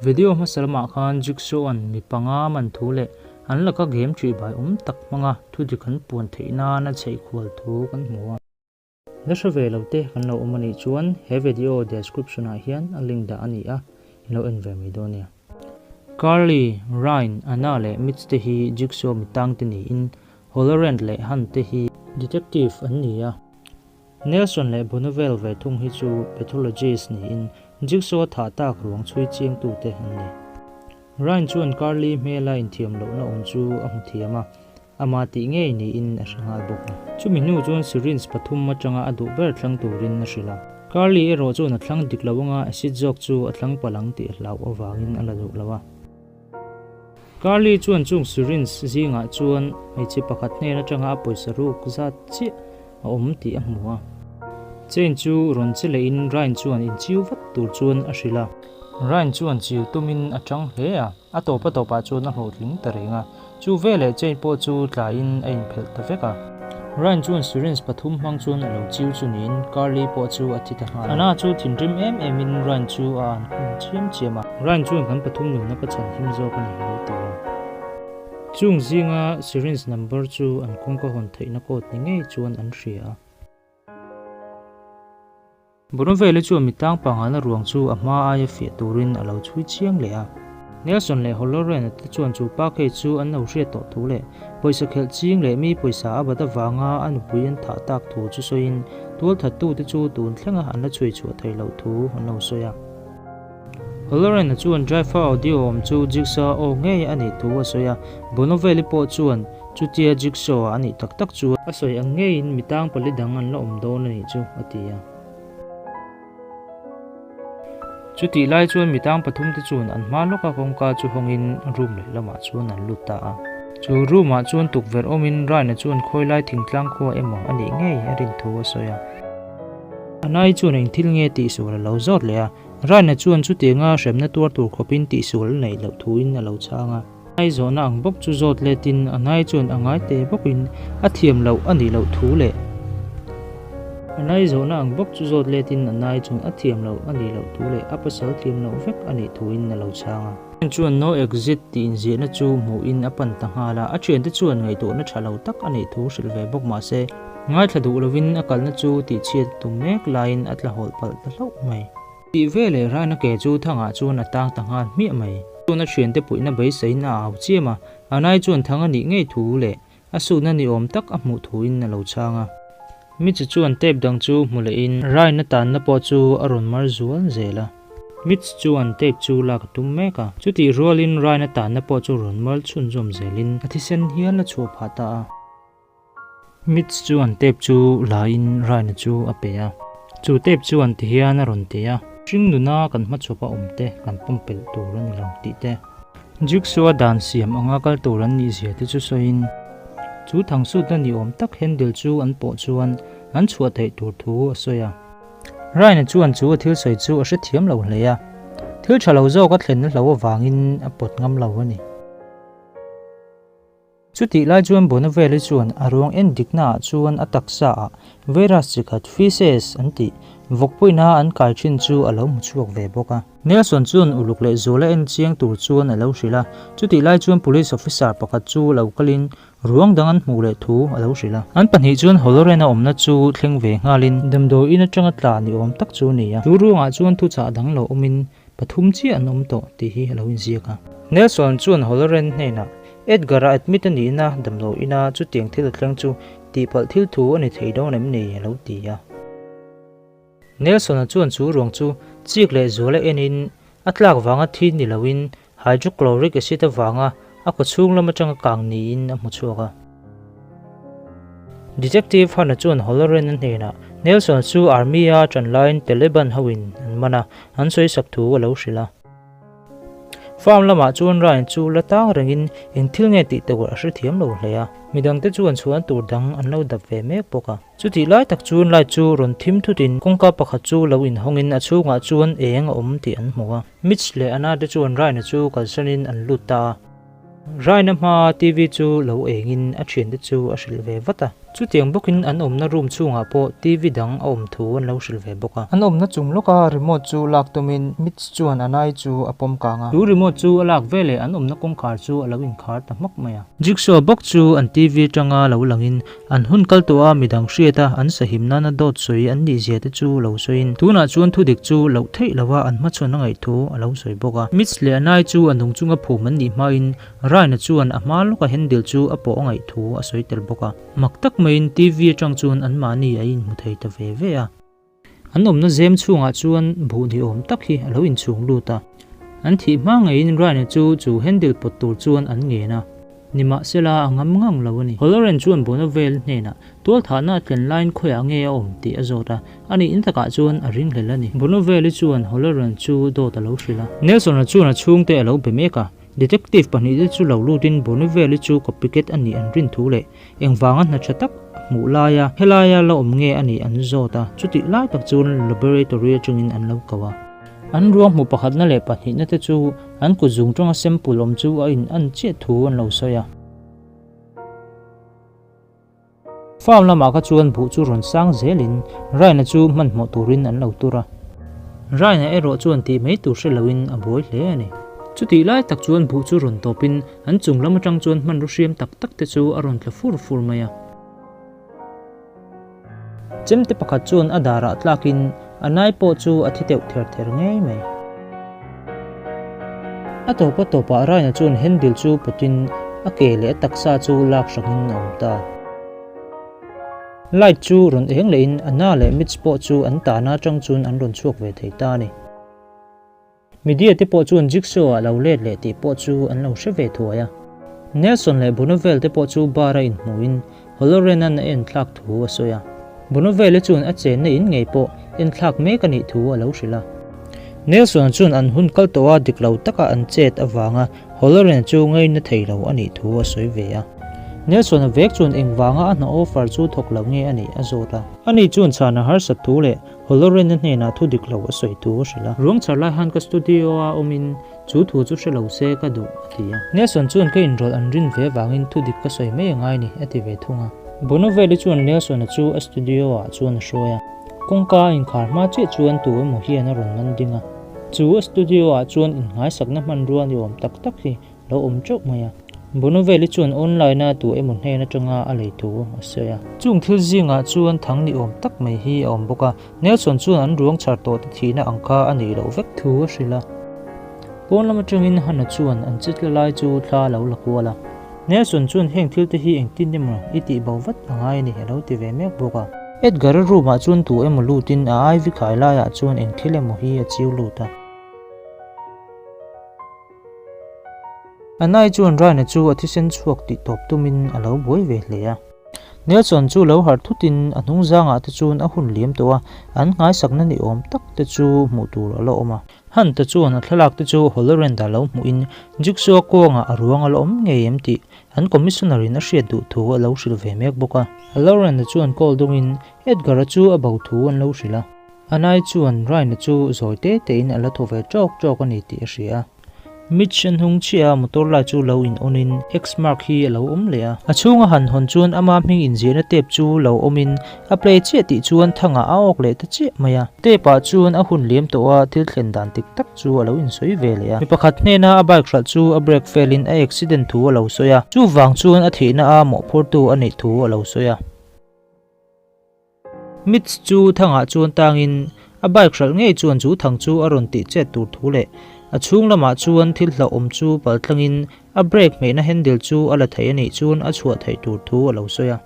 Video hmasa lamah khan Jigsaw-a'n mi panga man thu leh an laka game ṭihbai awm tak hmanga thudik an puan theih nan a chheihkhual thu kan hmu a. La hre ve lo te kan lo awm a nih chuan he video description ah hian a link dah a ni a, in lo en ve mai dawn nia. Carly, Ryan, Anna leh Mitch te hi Jigsaw mitang te niin Hollerand leh Hunt te hi detective an ni a. Nelson leh Bonneville ve thung hi chu pathologist niin Jigsaw thah tak ruang chhui chiangtute an ni. Ryan chuan Carly hmela inthiam lohna awm chu a hmu thiam a, ama tih ngei niin a hre nghal bawk a. Chumi hnu chuan syringe pathum atanga a duh ber thlang turin a hrilh a. Carly erawh chuan a thlang dik lo anga acid zawk chu a thlang palh ang tih a hlauh avangin a la duh lo a. Carly chuan chung syringe zingah chuan hmeichhe pakhat hnen atanga a pawisa ruk zat chiah a awm tih a hmu a. Chain chu rawn che lehin Ryan chuan inchiu vat tur chuan a hrilh a. Ryan chuan chiu tumin a tang hle a, a tawp a tawpah chuan a hlawhtling ta reng a. Chu veleh chain pawh chu tlaiin a inphelh ta vek a. Ryan chuan syringe pathum hmang chuan a lo chiu chu niin Carly pawh chu a thi ta nghal a. Anna chu thinrim em emin Ryan chu a an khum chiam chiam a. Ryan chuan kan pathum nunna ka chhan him zawk a ni a lo ti a. Chung zinga syringe number chu an kawngka hawn theihna code ni ngei chuan an hria a. Bonovelle chuan mi tang pangalna ruang chu a hma aia fiah turin a lo chhui chiang leh a. Nelson leh Holloran-a te chuan chu pa case chu an lo hriat tawh thu leh pawisa khelh ching leh mi pawisa a bat avanga a nupui an thah tak thu chu sawiin tualthattute chu tun thlenga an la chhui chhuah theih loh thu an lo sawi a. Holloran-a chuan driver audio awm chu Jigsaw aw ngei a nih thu a sawi a, Bonovelle pawh chuan chutia Jigsaw a nih tak tak chu a sawi ang ngeiin mi tang pali dang an la awm dawn a nih chu a ti a. Chutih lai chuan mi tang pathum te chuan an hma lawka kawngka chu hawngin room leh lamah chuan an lut ta a. Chu room ah chuan tukverh awmin Ryan-a chuan khawilai thingtlang khua emaw a nih ngei a rin thu a sawi a. Anai chuan eng thil nge tihsual a lo zawt leh a, Ryan-a chuan chutianga hremna tuar tur khawpin tihsual a neih loh thuin a lo chhang a. Anai zawhna ang bawk chu zawt letin Anai chuan a ngai te bawkin a thiam loh a nih loh thu leh Anai zawhna ang bawk chu zawt letin Anai chuan a thiam loh a nih loh thu leh a pasal thiam loh vek a nih thuin a lo chhang a. Ryan chuan no exit tih inziahna chu hmuhin a pan ta nghal a, a thiante chuan ngaihtuahna tha lo tak a nih thu hrilh ve bawk mah se, ngaithla duh lovin a kalna chu tihchhiat tum mek laiin a tla hawlh palh ta hlauh mai. Tih veleh Ryan-a ke chu thangah chuan a tang ta nghal hmiah mai. Chuan a thiante puihna beiseiin a au chiam a, Anai chuan thang a nih ngei thu leh a sutna ni awm tak a hmuh thuin a lo chhang a. Mitch chuan tape dang chu hmu lehin Ryan-a tanna pawh chu a rawn mar zual zel a. Mitch chuan tape chu lak a tum mek a, chutih rualin Ryan-a tanna pawh chu rawn mar chhunzawm zelin a thisen hial a chhuah phah ta a. Mitch chuan tape chu laiin Ryan-a chu a pe a, chu tape chuan tihian a rawn ti a. Hring nuna kan hmachhawpa awm te kan pumpelh tur a ni lo tih te. Jigsaw-a dan siam anga kal tur an nih zia te chu sawiin, chu thangsutna ni awm tak handle chu an pawh chuan an chhuah theih tur thu a sawi a. Ryan-a chuan chu a thil sawi chu a hrethiam lo hle a, thil tha lo zawk a thlenna hlo avangin a pawt ngam lo a ni. Chutih lai chuan Bonneville chuan a ruang en diknaah chuan a taksa ah virus chi khat feces an tih vawkpuina an kai thin chu a lo hmu chhuak ve bawk a. Nelson chuan uluk leh zuala en chiang tur chuan a lo hrilh a, chutih lai chuan police officer pakhat chu lo kalin ruang dang an hmuh leh thu a lo hrilh a. An pahnih chuan Holloran a awmna chu thleng ve nghalin damdawi in atanga tla ni awm tak chu a ni a. Chu ruangah chuan thuchah dang lo awmin Pathum chiah an awm tawh tih hi a lo inziak a. Nelson chuan Holloran hnenah, Edgar-a admit a nihna damlo ina chutiang thil a thleng chu tihpalh thil thu a ni thei dawn em ni? a lo ti a. Nelson-a chuan chu ruang chu chik leh zuala enin a tlak vanga thi ni loin hydrochloric acid avanga a kawchhung lam atanga kang niin a hmu chhuak a. Detective Hanna chuan Holloran-a hnenah Nelson chu Army-a ṭan laiin Taliban hoin an man a, an sawisak thu a lo hrilh a. Farm lamah chuan Ryan chu la tang rengin eng thil nge tih tur a hrethiam lo hle a, midangte chuan chhuan tur dang an lo dap ve mek bawk a. Chutih lai tak chuan light chu rawn thim thutin kawngka pakhat chu lo inhawngin a chhungah chuan eng a awm tih an hmu a. Mitch leh Anna te chuan Ryan-a chu kalsanin an lut ta a. Ryan-a hmaa TV chu lo engin a thiante chu a hrilh ve vat a. Chutiang bawkin an awmna room chhungah pawh TV dang a awm thu an lo hrilh ve bawk a. An awmna chung lawka remote chu lak tumin Mitch chuan a nai chu a pawm kang a. Chu remote chu a lak veleh an awmna kawngkhar chu a lo inkhar ta hmak mai a. Jigsaw bawk chu an TV atanga lo langin an hun kal tawh a midang hriat a an sahim nana dawt sawi an nih zia te chu lo sawiin tunah chuan thudik chu loh theih lova an hmachhawn a ngaih thu a lo sawi bawk a. Mitch leh a nai chu a nung chunga phum an nih hmain Ryan-a chuan a hma lawka handle chu a pawh a ngaih thu a sawi tel bawk a. Mak tak maiin TV atang chuan anmahni a inhmu thei ta ve ve a. An awmna zem chhungah chuan buh ni awm tak hi a lo inchhung lut a. An thih hma ngeiin Ryan-a chu chu handle pawt tur chuan an ngen a. Nimahsela a ngam ngang lo a ni. Halloran chuan Bonneville hnenah tualthahna a tlen laiin khawiah nge a awm tih a zawt a, a nih in takah chuan a ringhlel a ni. Bonneville-i chuan Halloran chu dawt a lo hrilh a. Nelson-a chuan a chhungte a lo be mek a. Detective pahnihte chu lo lutin Bonneville-i chu copycat a nih an rin thu leh engvanga hna tha tak hmuh laia helaia la awm nge a nih an zawt a, chutih lai tak chuan laboratory atangin an lo ko a. An ruang hmu pakhatna leh pahnihna te chu an kut zung tanga sample awm chu a in an chiah thu an lo sawi a. Farm lamah kha chuan buh chu rawn sang zelin Ryan-a chu hmanhmawh turin an lo tur a. Ryan-a erawh chuan tih mai tur hre loin a buai hle a ni. Chutih lai tak chuan buh chu rawn tawpin an chung lam atang chuan hmanraw hriam tak tak te chu a rawn tla fur fur mai a. Chemte pakhat chuan a darah tlakin a nai pawh chu a thi teuh ther ther ngei mai. A tawp a tawpah Ryan-a chuan handle chu pawtin a ke leh a taksa chu lak hrangin a awm ta. Light chu rawn eng lehin Anna leh Mitch pawh chu an tahna atang chuan an rawn chhuak ve thei ta a ni. Media te pawh chuan Jigsaw-ah lo let leh tih pawh chu an lo hre ve thuai a. Nelson leh Bonneville te pawh chu bar-a inhmuhin Holloran-a'n a enthlak thu a sawi a. Bonneville chuan a chenna in ngei pawh enthlak mek a nih thu a lo hrilh a. Nelson chuan an hun kal tawha dik lo taka an chet avanga Holloran chu ngaina thei lo a nih thu a sawi ve a. Nelson-a vek chuan engvanga a hna offer chu thawk lo nge a nih a zawt a. Ani chuan chhan a harsat thu leh Holloran-a hnenah thu dik lo a sawi thu a hrilh a. Ruang chhar lai khan ka studio-a awmin Chu thu chu hre lo se ka duh, a ti a. Nelson chuan ka inrawlh an rin ve vangin thu dik ka sawi mai angai ni, a ti ve thung a. Bonneville chuan Nelson-a chu a studio-ah chuan a hruai a. Kawngka a inkhar hma chiah chuan tu emaw hian a rawn man ding a. Chu a studio-ah chuan inngaisakna hmanrua ni awm tak tak hi lo awm teuh mai a. Bonneville chuan online-a tu emaw hnen atanga a lei thu a sawi a. Chung thil zingah chuan thang ni awm tak mai hi a awm bawk a. Nelson chuan an ruang chhar tawh te thihna ang kha a nih loh vek thu a hrilh a. Pawn lam atangin Hannah chuan an chitla lai chu thla a lo la kual a. Nelson chuan heng thil te hi engtin emaw i tih bo vat a ngai a ni a lo ti ve mek bawk a. Edgar-a room ah chuan tu emaw lutin a ivy khai laiah chuan eng thil emaw hi a chiu lut a. Anai chuan Ryan-a chu a thisen chhuak tih tawp tumin a lo buai ve hle a. Nelson chu lo harh thutin a hnung zangah te chuan a hun liam tawh a, an nghaisakna ni awm tak te chu hmuh tur a la awm a. Hunt-a chuan a thlalak te chu Hollerand-a lo hmuhin Jigsaw kawngah a ruang a la awm ngei em tih an Commissioner-in a hriat duh thu a lo hrilh ve mek bawk a. Hollerand-a chuan call dawngin Edgar-a chu a bo thu an lo hrilh a. Anai chuan Ryan-a chu zawi te tein a la thaw ve ṭawk ṭawk a ni tih a hria a. Mitch a hnung chiah a motor lai chu lo in on in X-mark hi a lo awm leh a. A chhunga han hawn chuan ama hming inziahna tape chu lo awm in a play chiah tih chuan thangah a awk leh ta chiah mai a. Tape ah chuan a hun liam tawh a thil thlen dan tik tak chu a lo insawi ve leh a. Mi pakhat hnena a bike hralh chu a brake fail in a accident thu a lo sawi a. Chuvang chuan a thihna a mawhphurtu a neih thu a lo sawi a. Mitch chu thangah chuan tangin a bike hralh ngei chuan chu thang chu a rawn tih chet tur thu leh a chhung lamah chuan thil hlauhawm chu paltlangin a brake hmehna handle chu a la thei a nih chuan a chhuah theih tur thu a lo sawi a.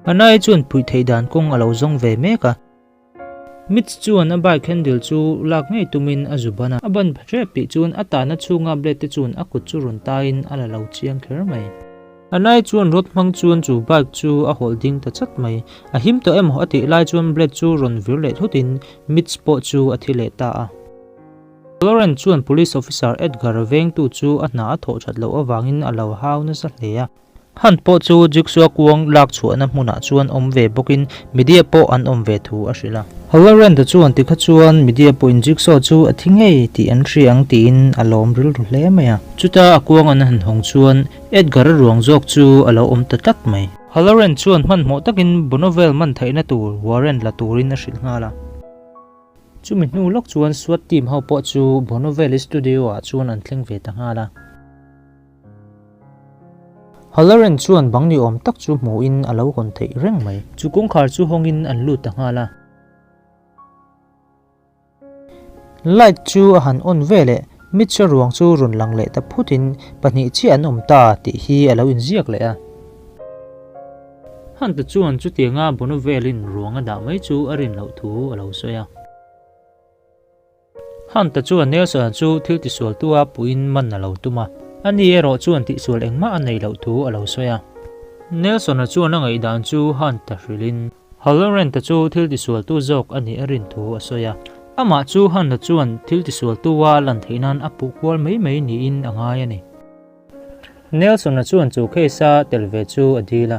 Anai chuan puih theih dan kawng a lo zawng ve mek a. Mitch chuan a bike handle chu lak ngei tumin a zu ban a, a ban hrep tih chuan a tahna chhunga blade te chuan a kut chu rawn taiin a la lo chiang kher mai. A nai chuan rod hmang chuan chu bike chu a hawlh ding ta chat mai. A him tawh emaw a tih lai chuan blade chu rawn vir leh thutin Mitch pawh chu a thi leh ta a. Lauren chuan police officer Edgar vengtu chu a hna a thawh that loh avangin a lo hau nasa hle a. Hunt pawh chu Jigsaw kuang lak chhuahna hmunah chuan awm ve bawkin media pawh an awm ve thu a hrilh a. Halloran-a chuan tikha chuan media pawhin Jigsaw chu a thi ngei tih an hria ang tiin a lawm rilru hle mai a. Chuta a kuang an han hawng chuan Edgar-a ruang zawk chu a lo awm ta tlat mai. Halloran chuan hmanhmawh takin Bonneville man theihna tur warrant la turin a hrilh nghal a. Chumi hnu lawk chuan SWAT team ho pawh chu Bonneville studio-ah chuan an thleng ve ta nghal a. Halloran chuan bang ni awm tak chu hmuhin a lo hawn theih reng mai. Chu kawngkhar chu hawngin an lut ta nghal a. Light chu a han on ve leh, Mitch-a ruang chu rawn lang leh ta phutin pahnih chiah an awm ta tih hi a lo inziak leh a. Hunter chuan chutianga Bonneville-in ruang a dah mai chu a rin loh thu a lo sawi a. Hunter chuan Nelson-a chu thil tisualtu a puiin man a lo tum a, ani erawh chuan tihsual engmah a nei loh thu a lo sawi a. Nelson-a chuan a ngaihdan chu Hunter hrilhin Halloran-ta chu thil tisualtu zawk a nih a rin thu a sawi a. Amah chu Hunter chuan thil tisualtu a lan theih nan a puh kual mai mai niin a ngai a ni. Nelson-a chuan chu case-a tel ve chu a dil a.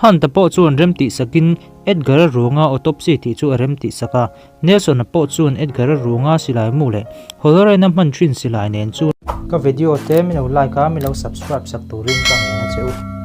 Hunt-a pawh chuan rem tih sakin Edgar-a ruanga autopsy tih chu a rem tih sak a. Nelson-a pawh chuan Edgar-a ruanga silai mu leh Holloran-a hman thin silai nen chu. Ka video te min lo like a, min lo subscribe sak turin ka ngen a che u.